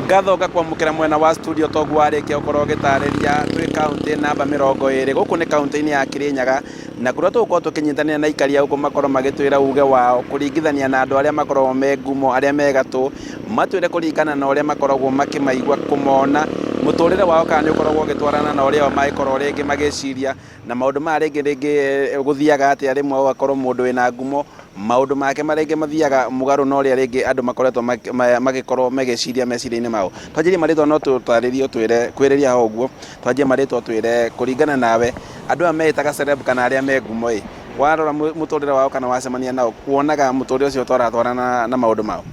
Ngatho ngakwamũkĩra mwena wa studio toguo warĩkia gũkorwo ũgĩtarĩria twĩ kaũntĩ namba 20. Gũkũ nĩ kaũntĩ-inĩ ya Kĩrĩnyaga na kũrĩa tũgũkorwo tũkĩnyitanĩra na aikari a gũkũ makorwo magĩtwĩra uge wao kũringithania na andũ arĩa makoragwo me ngumo, arĩa me gatũ, matwĩre kũringana na ũrĩa makoragwo makĩmaigua, kũmona mũtũrĩre wao kana nĩ ũkoragwo ũgĩtwarana na ũrĩa o mangĩkorwo rĩngĩ magĩciria. Na maũndũ maya rĩngĩ rĩngĩ gũthiaga atĩa rĩmwe ũgakorwo mũndũ wĩna ngumo maũndũ make marĩa mathiaga mũgarũ na ũrĩa rĩngĩ andũ makoretwo magĩkorwo magĩciria meciria-inĩ mao. Twanjĩrie marĩtwa no tũtarĩrie ũtwĩre kwĩrĩria ho ũguo, twanjie marĩtwa ũtwĩre kũringana nawe andũ aya meĩtaga celeb kana arĩa me ngumo ĩ, warora mũtũrĩre wao kana wacemania nao wonaga mũtũrĩre ũcio ũtaratwarana na maũndũ mao?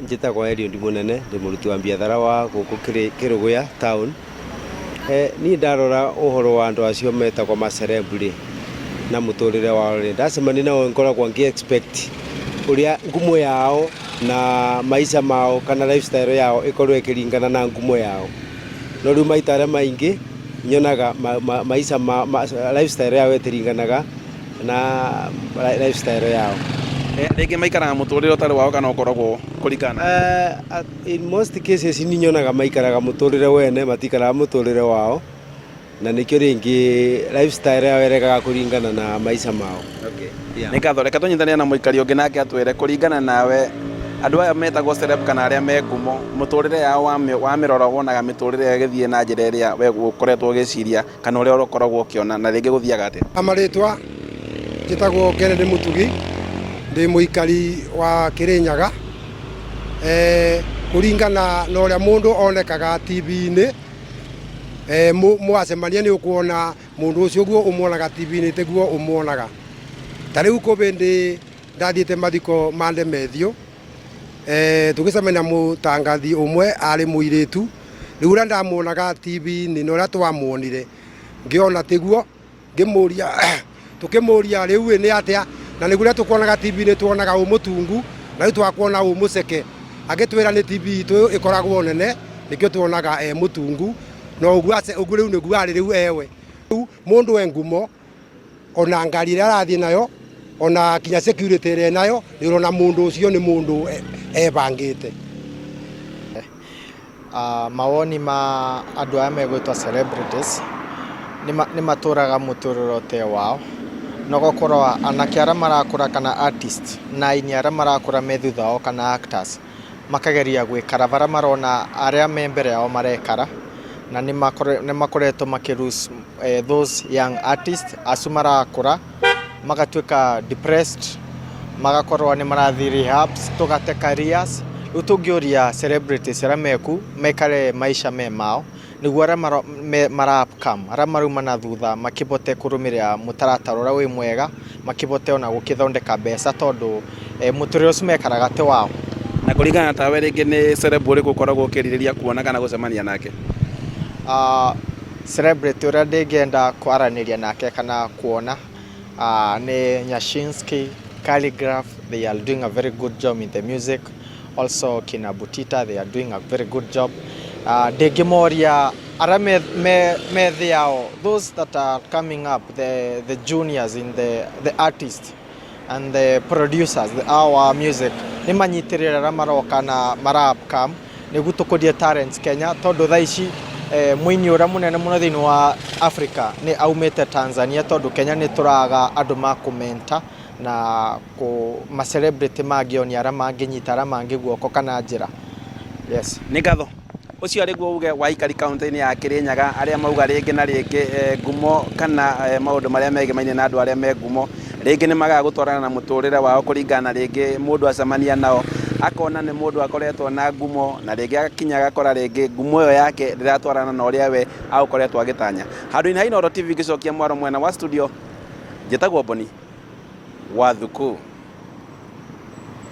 Njĩtagwo Eliud Mũnene, ndĩ mũruti wa biathara wa gũkũ Kĩrũgũya town. Niĩ ndarora ũhoro wa andũ acio metagwo ma celeb rĩ, na mũtũrĩre wao rĩ, ndacemania nao ngoragwo ngĩ expect ũrĩa ngumo yao na maica mao kana lifestyle yao ĩkorwo ĩkĩringana na ngumo yao. No rĩu maita marĩa maingĩ nyonaga maica mao, lifestyle yao ĩtiringanaga na lifestyle yao. Rĩngĩ maikaraga mũtũrĩre ũtarĩ wao kana ũkoragwo kũringana na? In most cases nĩ nyonaga maikaraga mũtũrĩre wene matikaraga mũtũrĩre wao na nĩkĩo rĩngĩ lifestyle yao ĩregaga kũringana na maica mao. Okay. Yeah. Nĩ ngatho, reke tũnyitanĩre na mũikari ũngĩ nake atwĩre kũringana nawe andũ aya metagwo celeb kana arĩa me ngumo mũtũrĩre yao wamĩrora wonaga mĩtũrĩre ĩyo ĩgĩthiĩ na njĩra ĩrĩa we ũkoretwo ũgĩciria kana ũrĩa ũkoragwo ũkĩona na rĩngĩ gũthiaga atĩa? Marĩtwa njĩtagwo Kennedy Mũtugi, ndĩ mũikari wa Kĩrĩnyaga. Kũringana na ũrĩa mũndũ onekaga TV-inĩ, mwacemania nĩ ũkuona mũndũ ũcio ũguo ũmuonaga TV-inĩ tiguo ũmuonaga. Ta rĩu kwĩ hĩndĩ ndathiĩte mathiko ma Ndemethio, tũgĩcemania na mũtangathi ũmwe arĩ mũirĩtu, rĩu ũrĩa ndamuonaga TV-inĩ na ũrĩa twamuonire ngĩona tiguo. Ngĩmũria, tũkĩmũria rĩu ĩ nĩ atĩa, na nĩguo ũrĩa tũkuonaga TV-inĩ tuonaga wĩ mũtungu, na rĩu twakuona wĩ mũceke. Agĩtwĩra nĩ TV itũ ĩkoragwo nene, nĩkĩo tuonaga e mũtungu, na ũguo ũguo rĩu nĩguo arĩ rĩu ewe. Rĩu mũndũ e ngumo, ona ngari ĩrĩa arathiĩ nayo, ona kinya security ĩrĩa enayo, nĩ ũrona mũndũ ũcio nĩ mũndũ ebangĩte. Mawoni ma andũ aya megwĩtwo celebrities, nĩ matũraga mũtũrĩre ũte wao, na ũgakora anake arĩa marakũra kana artist na aini arĩa marakũra me thutha wao kana actors, makageria gũikara barĩa marona arĩa me mbere yao marekara, na nĩ makoretwo makĩ lose those young artists acio marakũra. Magatuĩka depressed, magakorwo nĩ marathiĩ rehabs, tũgate careers. Rĩu tũngĩũria celebrities arĩa meku maikare maica me mao, nĩguo arĩa mara upcome, arĩa marauma na thutha makĩbote kũrũmĩrĩra mũtaratara ũrĩa wĩ mwega, makĩbote ona gũkĩthondeka mbeca tondũ mũtũrĩre ũcio mekaraga ti wao. Na kũringana tawe rĩngĩ nĩ celeb ũrĩkũ ũkoragwo ũkĩrirĩria kuona kana gũcemania nake? Celebrity ũrĩa ndĩngĩenda kwaranĩria nake kana kuona nĩ Nyashinski, Khaligraph, they are doing a very good job in the music. Also kina Butita, they are doing a very good job. Ndĩngĩmoria arĩa me, me, me thĩ yao, those that are coming up, the juniors in the artists and the producers, the, our music, nĩ manyitĩrĩre arĩa maroka na mara upcome nĩguo tũkũrie talents Kenya tondũ thaa ici mũini ũrĩa mũnene mũno thĩinĩ wa Africa nĩ aumĩte Tanzania tondũ Kenya nĩ tũraga andũ ma kũmenta na kũ ma celebrity mangĩonia arĩa mangĩnyita arĩa mangĩ guoko kana njĩra. Yes. Nĩ ngatho. Ũcio arĩ guo uge wa aikari kaunti-inĩ ya Kirinyaga arĩa mauga rĩngĩ na rĩngĩ ngumo kana maũndũ marĩa megemaine na andũ arĩa me ngumo rĩngĩ nĩ magaga gũtwarana na mũtũrĩre wao kũringana na rĩngĩ mũndũ acemania nao akona nĩ mũndũ akoretwo na ngumo na rĩngĩ agakinya agakora rĩngĩ ngumo ĩyo yake ndĩratwarana na ũrĩa we agũkoretwo agĩtanya. Handũ-inĩ ha Inooro TV ngĩcokia mwaro mwena wa studio, njĩtagwo Boni wa Thuku.